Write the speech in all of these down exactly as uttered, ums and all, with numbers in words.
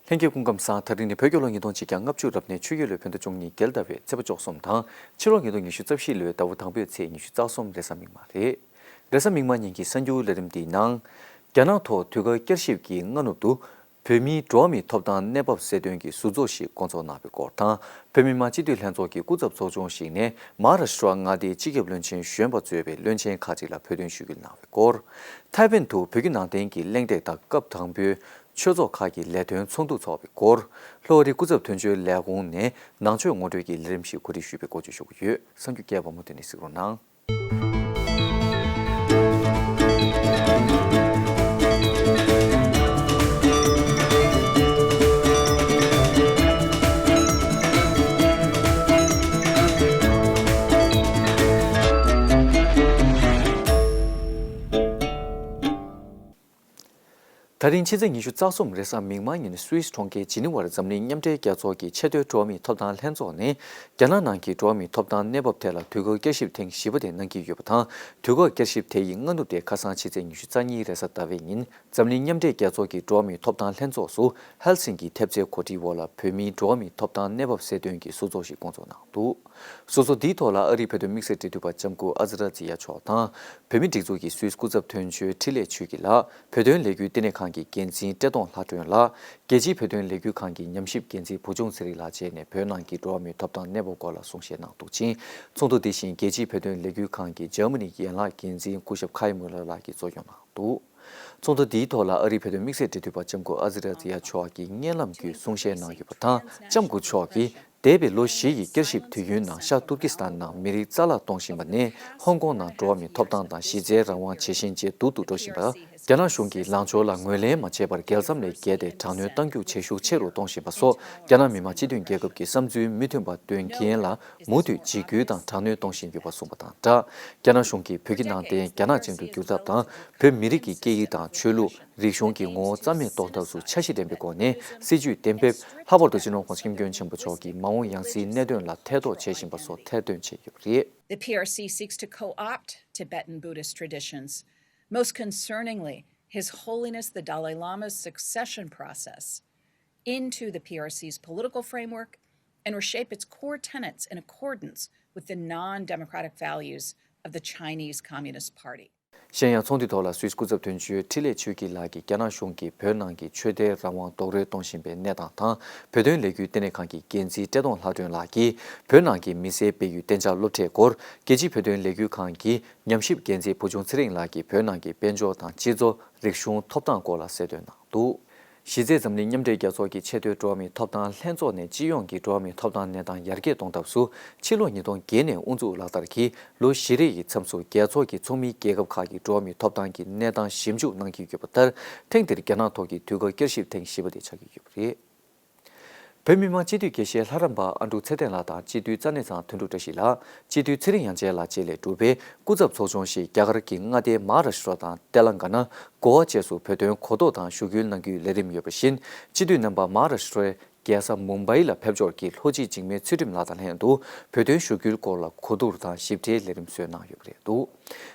ལྷན་རྒྱས་སྐུ་ཁམས་བཟང་། ད་རིང་ནི་བོད་རྒྱལ་ལོ་ཉིས་སྟོང་ཆིག་བརྒྱ་ལྔ་བཅུ་རབ་གནས་ཆུ་ཡོས་ལོའི་བོད་ཟླ་བཅུ་གཉིས་རྒྱལ་ཟླ་བའི་ཚེས་པ་བཅུ་གསུམ་དང་ཕྱི་ལོ་ཉིས་སྟོང་ཉི་ཤུ་རྩ་བཞི་ལོའི་ཟླ་བ་དང་པོའི་ཚེས་ཉི་ཤུ་རྩ་གསུམ་རེས་གཟའ་མིག་དམར་རེད། རེས་གཟའ་མིག་དམར་ཉིན་གྱི་གསར་འགྱུར་ལས་རིམ་འདིའི་ནང་། རྒྱ་ནག་ཐོག་དུས་བཀག་བསྐྱར་ཞིབ་ཀྱི་སྔ་ནུབ་ཏུ། བོད་མིའི་འགྲོ་བ་མིའི་ཐོབ་ཐང་གནས་བབ་གསལ་སྟོན་གྱི་ཟུར་ཚོགས་ཤིག་བསྐོང་ཚོགས་གནང་བའི་སྐོར་དང་། བོད་མི་མང་སྤྱི་འཐུས་ལྷན་ཚོགས་ཀྱི་སྐུ་ཚབ་ཚོགས་ཆུང་ཞིག་ནས་མ་ཧཱ་ར་ཤི་ཏྲ་མངའ་སྡེའི་སྤྱི་ཁྱབ་བློན་ཆེན་གཞོན་པ་གཙོས་པའི་བློན་ཆེན་ཁག་ཅིག་ལ་བོད་དོན་ཞུ་སྐུལ་གནང་བའི་སྐོར། ཐའེ་ཝན་དུ་བོད་བརྒྱུད་ནང་བསྟན་གྱི་གླེང་སྟེགས་དང་སྐབས་དང་པོའི་ཆོས་ཚོགས་ཁག་གི་ལས་དོན་ཚོགས་འདུ་འཚོགས་པའི་སྐོར། ལྷོ་ཨ་རིའི་སྐུ་ཚབ་དོན་གཅོད་ལས་ཁུངས་ནས་ནང་ཆོས་ངོ་སྤྲོད་ཀྱི་ལས་རིམ་ཞིག་གོ་སྒྲིག་ཞུས་པའི་སྐོར་བཅས་ཞུ་གི་ཡོད། གསར་འགྱུར་རྒྱས་པ་མུ་མཐུད་ནས་གཟིགས་རོགས་གནང་། ད་རིང་ཕྱི་ཚེས་ཉི་ཤུ་རྩ་གསུམ་རེས་གཟའ་མིག་དམར་ཉིན་སུད་སི་གྲོང་ཁྱེར་ཇི་ནི་ཝར་འཛམ་གླིང་མཉམ་འབྲེལ་རྒྱལ་ཚོགས་ཀྱི་ཆེས་མཐོའི་འགྲོ་བ་མིའི་ཐོབ་ཐང་ལྷན་ཚོགས་ནས་རྒྱ་ནག་ནང་གི་འགྲོ་བ་མིའི་ཐོབ་ཐང་གནས་བབ་ཐད་ལ་དུས་བཀག་བསྐྱར་ཞིབ་ཐེངས་བཞི་པ་དེ་གནང་གི་ཡོད་པ་དང་། དུས་བཀག་བསྐྱར་ཞིབ་དེ་ཡི་སྔ་ནུབ་དེ་ཁ་སང་ཕྱི་ཚེས་ཉི་ཤུ་རྩ་གཉིས་རེས་གཟའ་ཟླ་བའི་ཉིན་འཛམ་གླིང་མཉམ་འབྲེལ་རྒྱལ་ཚོགས་ཀྱི་འགྲོ་བ་མིའི་ཐོབ་ཐང་ལྷན་ཚོགས་སུ་ཧེལ་སིང་ཀིའི་ཐེབས་རྩའི་གོ་སྒྲིག་འོག་ལ་བོད་མིའི་འགྲོ་བ་མིའི་ཐོབ་ཐང་གནས་བབ་གསལ་སྟོན་གྱི་ཟུར་ཚོགས་ཤིག་བསྐོང་ཚོགས་གནང་འདུག། ཟུར་ཚོགས་འདིའི་ཐོག་ལ་ཨ་རིའི་བོད་དོན་དམིགས་བསལ་འབྲེལ་མཐུད་པ་ལྕམ་སྐུ་ཨ་ཛི་ར་ཛི་ཡ་མཆོག་དང་། བོད་མིའི་སྒྲིག་འཛུགས་ཀྱི་སུད་སི་སྐུ་ཚབ་དོན་གཅོད་འཕྲིན་ལས་ཆོས་སྐྱིད་ལགས། བོད་དོན་ལས་འགུལ་བསྟི་གནས་ཁང་གི་འགན་འཛིན་བཀྲས་མཐོང་ལྷ་སྒྲོན་ལགས། རྒྱལ་སྤྱིའི་བོད་དོན་ལས་འགུལ་ཁང་གི་ཉམས་ཞིབ་འགན་འཛིན་བུ་ཆུང་ཚེ་རིང་ལགས་བཅས་ནས་བོད་ནང་གི་འགྲོ་བ་མིའི་ཐོབ་ཐང་གནས་བབ་སྐོར་ལ་གསུང་བཤད་གནང་འདུག་ཅིང་། ཚོགས་འདུ་འདི་བཞིན་རྒྱལ་སྤྱིའི་བོད་དོན་ལས་འགུལ་ཁང་གི་འཇར་མ་ནི་ཡན་ལག་འགན་འཛིན་སྐུ་ཞབས་ཁའི་མུ་ལར་ལགས་ཀྱིས་གཙོ་སྐྱོང་གནང་འདུག། ཚོགས་འདུ་འདིའི་ཐོག་ལ་ཨ་རིའི་བོད་དོན་དམིགས་བསལ་འབྲེལ་མཐུད་པ་ལྕམ་སྐུ་ཨ་ཛི་ར་ཛི་ཡ་མཆོག་གིས་སྙན་ལམ་བརྒྱུད་གསུང་བཤད་གནང་ཡོད་པ་དང་། ལྕམ་སྐུ་མཆོག་གིས་འདས་པའི་ལོ་བཞི་ཡི་བསྐྱར་ཞིབ་དུས་ཡུན་ནང་ཤར་ཏུར་ཀི་སི་ཐན་ནང་མི་རིགས་རྩ་བརླག་གཏོང་བཞིན་པ་ནས་ཧོང་ཀོང་ནང་འགྲོ་བ་མིའི་ཐོབ་ཐང་དང་གཞི་རྩའི་རང་དབང་ཇེ་ཞན་ཇེ་སྡུག་ཏུ་འགྲོ་བཞིན་པ། རྒྱ་ནག་གཞུང་གིས་ལངས་ཕྱོགས་ལ་ངོས་ལེན་མ་བྱས་པར་རྒྱལ་མཚམས་ལས་བརྒལ་ཏེ་དྲག་གནོན་གཏང་རྒྱུ་ཇེ་ཤུགས་ཆེ་རུ་གཏོང་བཞིན་པ་སོགས་རྒྱ་ནག་མི་དམངས་སྤྱི་མཐུན་རྒྱལ་ཁབ་ཀྱི་བསམ་ཚུལ་མི་མཐུན་པ་འདོན་མཁན་ལ་མུ་མཐུད་འཇིགས་སྐུལ་དང་དྲག་གནོན་གཏོང་བཞིན་ཡོད་པ་གསུངས་པ་དང་སྦྲགས། རྒྱ་ནག་གཞུང་གིས་བོད་ཀྱི་ནང་བསྟན་རྒྱ་ནག་ཅན་དུ་བསྒྱུར་ཐབས་དང་། བོད་མི་རིགས་ཀྱི་སྐད་ཡིག་དང་ཆོས་ལུགས། རིག་གཞུང་གི་ངོ་བོ་རྩ་མེད་གཏོང་ཐབས་སུ་འཆར་གཞི་ལྡན་པའི་སྒོ་ནས་སྲིད་ཇུས་གཏན་འབེབས། ལྷག་པར་དུ་སྤྱི་ནོར་༸གོང་ས་༸སྐྱབས་མགོན་ཆེན་པོ་མཆོག་གིས་མ་འོངས་ཡང་སྲིད་གནད་དོན་ལ་ཐེ་གཏོགས་བྱེད་བཞིན་པ་སོགས་ཐེར་འདོན་བྱས་ཡོད་པ་རེད། The P R C seeks to co-opt Tibetan Buddhist traditions, most concerningly, His Holiness the Dalai Lama's succession process, into the P R C's political framework and reshape its core tenets in accordance with the non-democratic values of the Chinese Communist Party. གཞན་ཡང་ཚོགས་འདུའི་ཐོག་ལ་སུད་སི་སྐུ་ཚབ་དོན་གཅོད་འཕྲིན་ལས་ཆོས་སྐྱིད་ལགས་ཀྱིས་རྒྱ་ནག་གཞུང་གིས་བོད་ནང་གི་ཆོས་དད་རང་དབང་རྡོག་རོལ་གཏོང་བཞིན་པའི་གནས་སྟངས་དང་། བོད་དོན་ལས་འགུལ་བསྟི་གནས་ཁང་གི་འགན་འཛིན་བཀྲས་མཐོང་ལྷ་སྒྲོན་ལགས་ཀྱིས་བོད་ནང་གི་མི་སེར་སྤེལ་ཡུལ་གཏན་འཇགས་སློབ་གྲྭའི་སྐོར། རྒྱལ་སྤྱིའི་བོད་དོན་ལས་འགུལ་ཁང་གི་ཉམས་ཞིབ་འགན་འཛིན་བུ་ཆུང་ཚེ་རིང་ལགས་ཀྱིས་བོད་ནང་གི་དཔལ་འབྱོར་དང་སྤྱི་ཚོགས་རིག་གཞུང་ཐོབ་ཐང་སྐོར་ལ་གསལ་སྟོན་གནང་འདུག། གཞི་རྩའི་འཛམ་གླིང་མཉམ་འབྲེལ་རྒྱལ་ཚོགས་ཀྱི་ཆེས་མཐོའི་འགྲོ་བ་མིའི་ཐོབ་ཐང་ལྷན་ཚོགས་ནས་སྤྱི་ཡོངས་ཀྱི་འགྲོ་བ་མིའི་ཐོབ་ཐང་གནས་སྟངས་ཡར་རྒྱས་གཏོང་ཐབས་སུ་ཕྱི་ལོ་ཉིས་སྟོང་བརྒྱད་ནས་དབུ་འཛུགས་ལག་བསྟར་གྱིས་ལོ་བཞི་རེ་ཡི་མཚམས་སུ་རྒྱལ་ཚོགས་ཀྱི་ཚོགས་མིའི་རྒྱལ་ཁབ་ཁག་གི་འགྲོ་བ་མིའི་ཐོབ་ཐང་གི་གནས་སྟངས་ཞིབ་འཇུག་གནང་གི་ཡོད་པ་ལྟར། ཐེངས་འདིར་རྒྱ་ནག་ཐོག་གི་དུས་བཀག་བསྐྱར་ཞིབ་ཐེངས་བཞི་པ་དེ་ཆགས་ཀྱི་ཡོད་པ་རེད། བོད་མི་མང་སྤྱི་འཐུས་དགེ་བཤེས་ལྷ་རམས་པ་ཨ་འབྲུག་ཚེ་བརྟན་ལགས་དང་སྤྱི་འཐུས་ཙ་ནེ་ཚང་དོན་གྲུབ་བཀྲ་ཤིས་ལགས། སྤྱི་འཐུས་ཚེ་རིང་དབྱངས་ཅན་ལགས་བཅས་ལས་གྲུབ་པའི་སྐུ་ཚབ་ཚོགས་ཆུང་ཞིག་རྒྱ་གར་གྱི་མངའ་སྡེ་མ་ཧཱ་ར་ཤི་ཏྲ་དང་ཏེ་ལང་ག་ན། གོ་ཝ་བཅས་སུ་བོད་དོན་གོ་རྟོགས་དང་ཞུ་སྐུལ་གནང་རྒྱུའི་ལས་རིམ་ཡོད་པ་བཞིན། སྤྱི་འཐུས་རྣམ་པ་མ་ཧཱ་ར་ཤི་ཏྲའི་རྒྱལ་ས་མུམ་བྷའི་ལ་ཕེབས་འབྱོར་གྱིས་ལྷོ་སྤྱི་འཇིགས་མེད་ཚུལ་ཁྲིམས་ལགས་དང་ལྷན་དུ་བོད་དོན་ཞུ་སྐུལ་སྐོར་ལ་གོ་བསྡུར་དང་ཞིབ་ཕྲའི་ལས་རིམ་བཟོས་གནང་ཡོད་པ་རེད་འདུག།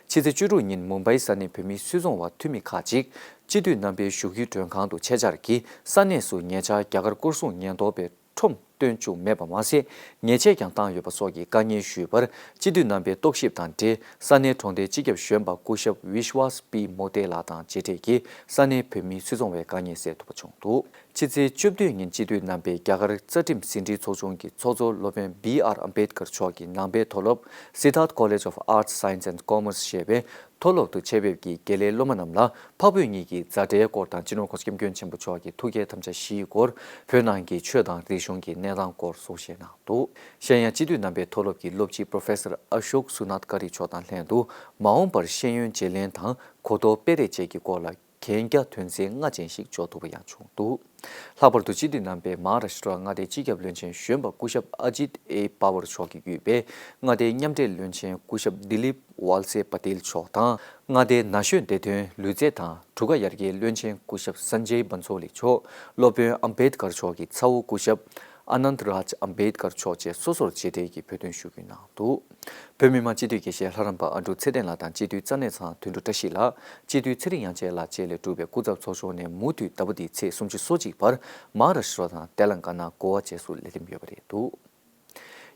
ཕྱི་ཚེས་བཅུ་དྲུག་ཉིན་མུམ་བྷའི་ས་གནས་བོད་མིའི་སུད་ཚོང་བ་འཐུས་མི་ཁག་ཅིག་སྤྱི་འཐུས་རྣམ་པའི་བཞུགས་ཁུལ་མགྲོན་ཁང་དུ་ཆེད་བཅར་གྱིས་ས་གནས་སུ་ཉེ་ཆར་རྒྱ་གར་སྐོར་སྲུང་ཉེན་རྟོག་པས་ཁྲོམ་སྟོན་བཅུག་མེད་པ་མ་ཟད། ཉེས་ཆད་ཀྱང་བཏང་ཡོད་པ་སོགས་ཀྱི་བཀའ་ཉེས་ཞུས་པར། སྤྱི་འཐུས་རྣམ་པས་རྟོག་ཞིབ་དང་འབྲེལ། ས་གནས་གྲོང་སྡེའི་སྤྱི་ཁྱབ་གཞོན་པ་སྐུ་ཞབས་Vishwas P Mote ལགས་དང་མཇལ་འཕྲད་ཀྱིས་ས་གནས་བོད་མིའི་སུད་ཚོང་བའི་དཀའ་ངལ་སེལ་ཐུབ་པ་བྱུང་འདུག། ཕྱི་ཚེས་བཅུ་བདུན་ཉིན་སྤྱི་འཐུས་རྣམ་པས་རྒྱ་གར་རྩ་ཁྲིམས་ཟིན་བྲིས་ཚོགས་ཆུང་གི་ཚོགས་གཙོ་སློབ་དཔོན་B R Ambedkar མཆོག་གི་ནང་པའི་མཐོ་སློབ་Siddharth College of Arts, Science and Commerce ཞེས་པའི་མཐོ་སློབ་ཏུ་ཆེད་ཕེབས་ཀྱིས་དགེ་ལས་སློབ་མ་རྣམས་ལ་འཕགས་བོད་གཉིས་ཀྱི་མཛའ་འབྲེལ་སྐོར་དང་སྤྱི་ནོར་༸གོང་ས་༸སྐྱབས་མགོན་ཆེན་པོ་མཆོག་གི་ཐུགས་བསྐྱེད་དམ་བཅའ་བཞིའི་སྐོར། བོད་ནང་གི་ཆོས་དང་རིག་གཞུང་གི་གནས་སྟངས་སྐོར་གསུང་བཤད་གནང་འདུག། གཞན་ཡང་སྤྱི་འཐུས་རྣམ་པས་མཐོ་སློབ་ཀྱི་སློབ་སྤྱི་Professor Ashok Sunatkari མཆོག་དང་ལྷན་དུ་མ་འོངས་པར་ཤེས་ཡོན་བརྗེ་ལེན་དང་གོ་རྟོགས་སྤེལ་རེས་བཅས་ཀྱི་སྐོར་ལ་གན་རྒྱ་དོན་ཚན་ལྔ་ཅན་ཞིག་འཇོག་ཐུབ་པ་ཡང་བྱུང་འདུག། ལྷག་པར་དུ་སྤྱི་འཐུས་རྣམ་པས་མ་ཧཱ་ར་ཤི་ཏྲ་མངའ་སྡེའི་སྤྱི་ཁྱབ་བློན་ཆེན་གཞོན་པ་སྐུ་ཞབས་Ajit A Pawar མཆོག་གིས་དབུས་པའི་མངའ་སྡེའི་མཉམ་འབྲེལ་བློན་ཆེན་སྐུ་ཞབས་Dilip Walse Patel མཆོག་དང་། མངའ་སྡེའི་ན་གཞོན་བདེ་དོན་ལུས་རྩལ་དང་གྲུ་ཁ་ཡར་རྒྱས་བློན་ཆེན་སྐུ་ཞབས་Sanjay Bhansali མཆོག་སློབ་དཔོན་Ambedkar མཆོག་གི་ཚ་བོ་སྐུ་ཞབས་ ཨ་ནནྡ་རཱཇ་ཨམ་བེད་ཀར་མཆོག་བཅས་སོ་སོར་རྗེས་དྲན་གྱི་བོད་དོན་ཞུ་སྐུལ་གནང་འདུག། བོད་མི་མང་སྤྱི་འཐུས་དགེ་བཤེས་ལྷ་རམས་པ་ཨ་འབྲུག་ཚེ་བརྟན་ལགས་དང་སྤྱི་འཐུས་ཙ་ནེ་ཚང་དོན་གྲུབ་བཀྲ་ཤིས་ལགས། སྤྱི་འཐུས་ཚེ་རིང་དབྱངས་ཅན་ལགས་བཅས་ལས་གྲུབ་པའི་སྐུ་ཚབ་ཚོགས་ཆུང་ནས་མུ་མཐུད་ཟླ་བ་འདིའི་ཚེས་སུམ་ཅུ་སོ་གཅིག་བར་མ་ཧཱ་རཱ་ཤི་ཊ་དང་ཏེ་ལང་ཀ་ན། གོ་ཝ་བཅས་སུ་ལས་རིམ་ཡོད་པ་རེད་འདུག།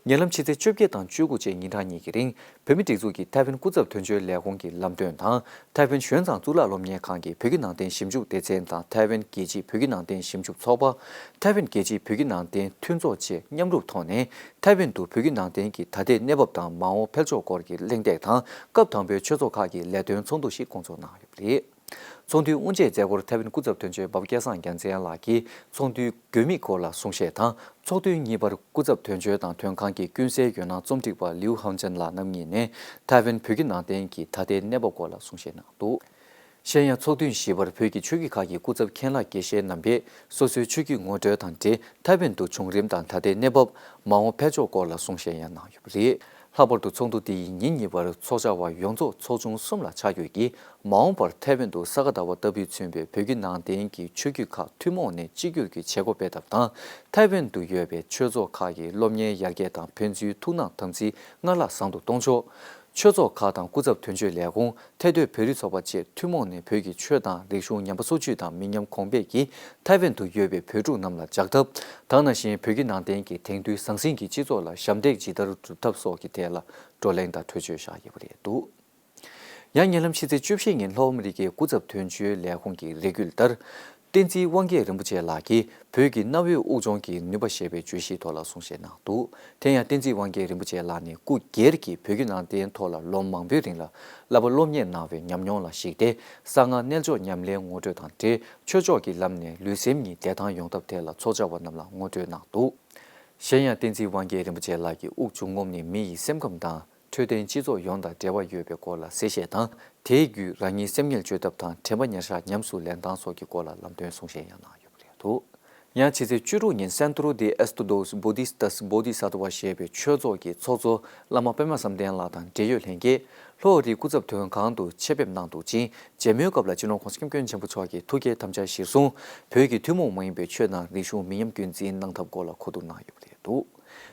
ཉེ་ལམ་ཕྱི་ཚེས་བཅོ་བརྒྱད་དང་བཅུ་དགུ་བཅས་ཉིན་གྲངས་གཉིས་ཀྱི་རིང་བོད་མིའི་སྒྲིག་འཛུགས་ཀྱི་ཐའེ་ཝན་སྐུ་ཚབ་དོན་གཅོད་ལས་ཁུངས་ཀྱི་ལམ་སྟོན་དང་། ཐའེ་ཝན་གཞོན་ཚང་གཙུག་ལག་སློབ་གཉེར་ཁང་གི་བོད་ཀྱི་ནང་བསྟན་ཞིབ་འཇུག་སྡེ་ཚན་དང་། ཐའེ་ཝན་རྒྱལ་སྤྱིའི་བོད་ཀྱི་ནང་བསྟན་ཞིབ་འཇུག་ཚོགས་པ། ཐའེ་ཝན་རྒྱལ་སྤྱིའི་བོད་ཀྱི་ནང་བསྟན་མཐུན་ཚོགས་བཅས་མཉམ་རུབ་ཐོག་ནས། ཐའེ་ཝན་དུ་བོད་ཀྱི་ནང་བསྟན་གྱི་ད་ལྟའི་གནས་བབ་དང་མ་འོངས་ཕན་ཕྱོགས་སྐོར་གྱི་གླེང་སྟེགས་དང་། སྐབས་དང་པོའི་ཆོས་ཚོགས་ཁག་གི་ལས་དོན་ཚོགས་འདུ་ཞིག་བསྐོང་ཚོགས་གནང་ཡོད་པ་རེད། ཚོགས་འདུའི་དབུ་འབྱེད་མཛད་སྒོར་ཐའེ་ཝན་སྐུ་ཚབ་དོན་གཅོད་འབའ་པ་སྐལ་བཟང་རྒྱལ་མཚན་ལགས་ཀྱིས་ཚོགས་འདུའི་དགོས་དམིགས་སྐོར་ལ་གསུང་བཤད་དང་། ཚོགས་ཐུན་གཉིས་པར་སྐུ་ཚབ་དོན་གཅོད་དང་དོན་ཁང་གི་ཀུན་གསལ་འཇོན་ཐང་རྩོམ་སྒྲིག་པ་ལིའུ་ཧའོ་ཅན་ལགས་རྣམ་གཉིས་ནས་ཐའེ་ཝན་བོད་ཀྱི་ནང་བསྟན་གྱི་ད་ལྟའི་གནས་བབ་སྐོར་ལ་གསུང་བཤད་གནང་འདུག། གཞན་ཡང་ཚོགས་ཐུན་བཞི་པར་བོད་ཀྱི་ཆོས་བརྒྱུད་ཁག་གི་སྐུ་ཚབ་མཁན་བླ་དགེ་བཤེས་རྣམ་པས་སོ་སོའི་ཆོས་བརྒྱུད་ངོ་སྤྲོད་དང་འབྲེལ་ཐའེ་ཝན་དུ་བྱུང་རིམ་དང་ད་ལྟའི་གནས་བབ། མ་འོངས་ཕན་ཕྱོགས་སྐོར་ལ་གསུང་བཤད་ཡང་གནང་ཡོད་པ་རེད། ལྷག་པར་དུ་ཚོགས་འདུ་འདི་ཡི་ཉིན་གཉིས་པར་ཚོགས་བཅར་བ་ཡོངས་རྫོགས་ཚོགས་ཆུང་གསུམ་ལ་ཆ་བགོས་ཀྱིས། མ་འོངས་པར་ཐའེ་ཝན་དུ་ས་ག་ཟླ་བ་ལྟ་བུས་མཚོན་པའི་བོད་བརྒྱུད་ནང་བསྟན་གྱི་ཆོས་བརྒྱུད་ཁག་ཐུན་མོང་ནས་གཅིག་གྱུར་གྱི་བྱེད་སྒོ་སྤེལ་ཐབས་དང་། ཐའེ་ཝན་དུ་ཡོད་པའི་ཆོས་ཚོགས་ཁག་གི་སློབ་གཉེར་ཡར་རྒྱས་དང་ཕན་ཚུན་ཐུགས་སྣང་དམ་ཚིག་སྔར་ལྷག་བཟང་དུ་གཏོང་ཕྱོགས། ཆོས་ཚོགས་ཁག་དང་སྐུ་ཚབ་དོན་གཅོད་ལས་ཁུངས། ཐའེ་སྡོད་བོད་རིགས་ཚོགས་པ་བཅས་ཐུན་མོང་ནས་བོད་ཀྱི་ཆོས་དང་རིག་གཞུང་ཉམས་པ་སོར་ཆུད་དང་མི་ཉམས་གོང་འཕེལ་གྱིས་ཐའེ་ཝན་དུ་ཡོད་པའི་བོད་ཕྲུག་རྣམས་ལ་འཇགས་ཐབས། ད་ག་ནང་བཞིན་བོད་ཀྱི་ནང་བསྟན་གྱི་དེང་དུས་ཟང་ཟིང་གི་སྤྱི་ཚོགས་ལ་ཞབས་འདེགས་ཇི་ལྟར་སྒྲུབ་ཐབས་སོགས་ཀྱི་ཐད་ལ་བགྲོ་གླེང་དང་གྲོས་ཆོད་བཞག་ཡོད་པ་རེད་འདུག། ཡང་ཉེ་ལམ་ཕྱི་ཚེས་བཅུ་བཞི་ཉིན་ལྷོ་ཨ་མི་རི་ཀའི་སྐུ་ཚབ་དོན་གཅོད་ལས་ཁུངས་ཀྱི་རེ་སྐུལ་ལྟར། བསྟན་འཛིན་དབང་རྒྱལ་རིན་པོ་ཆེ་ལགས་ཀྱིས་བོད་ཀྱི་གནའ་བོའི་དབུགས་སྦྱོང་གི་ནུས་པ་ཞེས་པའི་བརྗོད་གཞིའི་ཐོག་ལ་གསུང་བཤད་གནང་འདུག། དེ་ཡང་བསྟན་འཛིན་དབང་རྒྱལ་རིན་པོ་ཆེ་ལགས་ནི་སྐུ་སྒེར་གྱི་བོད་ཀྱི་ནང་བསྟན་ཐོག་ལ་ལོ་མང་པོའི་རིང་ལ་བསླབ་པ་སློབ་གཉེར་གནང་བའི་ཉམས་མྱོང་ལ་གཞིགས་ཏེ། གསང་སྔགས་རྣལ་འབྱོར་ཉམས་ལེན་ངོ་སྤྲོད་དང་འབྲེལ། ཆོས་ཕྱོགས་ཀྱི་ལམ་ནས་ལུས་སེམས་གཉིས་བདེ་ཐང་ཡོང་ཐབས་ཐད་ལ་ཚོགས་བཅར་བ་རྣམས་ལ་ངོ་སྤྲོད་གནང་འདུག། གཞན་ཡང་བསྟན་འཛིན་དབང་རྒྱལ་རིན་པོ་ཆེ་ལགས་ཀྱིས་དབུགས་འབྱུང་རྔུབ་ནི་མི་ཡི་སེམས་ཁམས་དང་། འཕྲོད་བསྟེན་སྤྱི་ཚོགས་ཡོངས་དང་འབྲེལ་བ་ཡོད་པའི་སྐོར་ལ་གསལ་བཤད་དང་། དེའི་བརྒྱུད་རང་ཉིད་སེམས་ངལ་བཅོས་ཐབས་དང་དྲན་པ་ཉེར་བཞག་ཉམས་སུ་ལེན་སྟངས་སོགས་ཀྱི་སྐོར་ལ་ལམ་སྟོན་གསུང་བཤད་ཡང་གནང་ཡོད་པ་རེད་འདུག། ཡང་ཕྱི་ཚེས་བཅུ་དྲུག་ཉིན་Centro de Estudos Budistas Bodhisattva ཞེས་པའི་ཆོས་ཚོགས་ཀྱི་ཚོགས་གཙོ་བླ་མ་པད་མ་བསམ་གཏན་ལགས་དང་འབྲེལ་ཡོད་ལྷན་རྒྱས་ལྷོ་ཨ་རིའི་སྐུ་ཚབ་དོན་ཁང་དུ་ཆེད་ཕེབས་གནང་འདུག་ཅིང་། མཇལ་མོལ་སྐབས་ལ་སྤྱི་ནོར་༸གོང་ས་༸སྐྱབས་མགོན་ཆེན་པོ་མཆོག་གིས་ཐུགས་བསྐྱེད་དམ་བཅའ་གཞིར་བཟུང་། བོད་ཀྱི་ཐུན་མོང་མ་ཡིན་པའི་ཆོས་དང་རིག་གཞུང་མི་ཉམས་རྒྱུན་འཛིན་གནང་ཐབས་སྐོར་ལ་གོ་བསྡུར་གནང་ཡོད་པ་རེད་འདུག།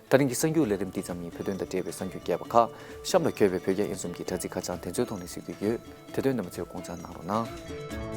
ད་རིང་གི་གསར་འགྱུར་ལས་རིམ་འདི་ཙམ་ཡིན། བོད་དོན་དང་འབྲེལ་བའི་གསར་འགྱུར་རྒྱས་པ་ཁག་གཤམ་ལ་འཁོད་པའི་བོད་རྒྱ་དབྱིན་གསུམ་གྱི་དྲ་ཚིགས་ཁ་བྱང་དེ་ཚོའི་ཐོག་ནས་གཟིགས་རྒྱུ་ཡོད། དེ་དོན་རྣམ་པ་ཚོས་དགོངས་འཇགས་གནང་རོགས་གནང་།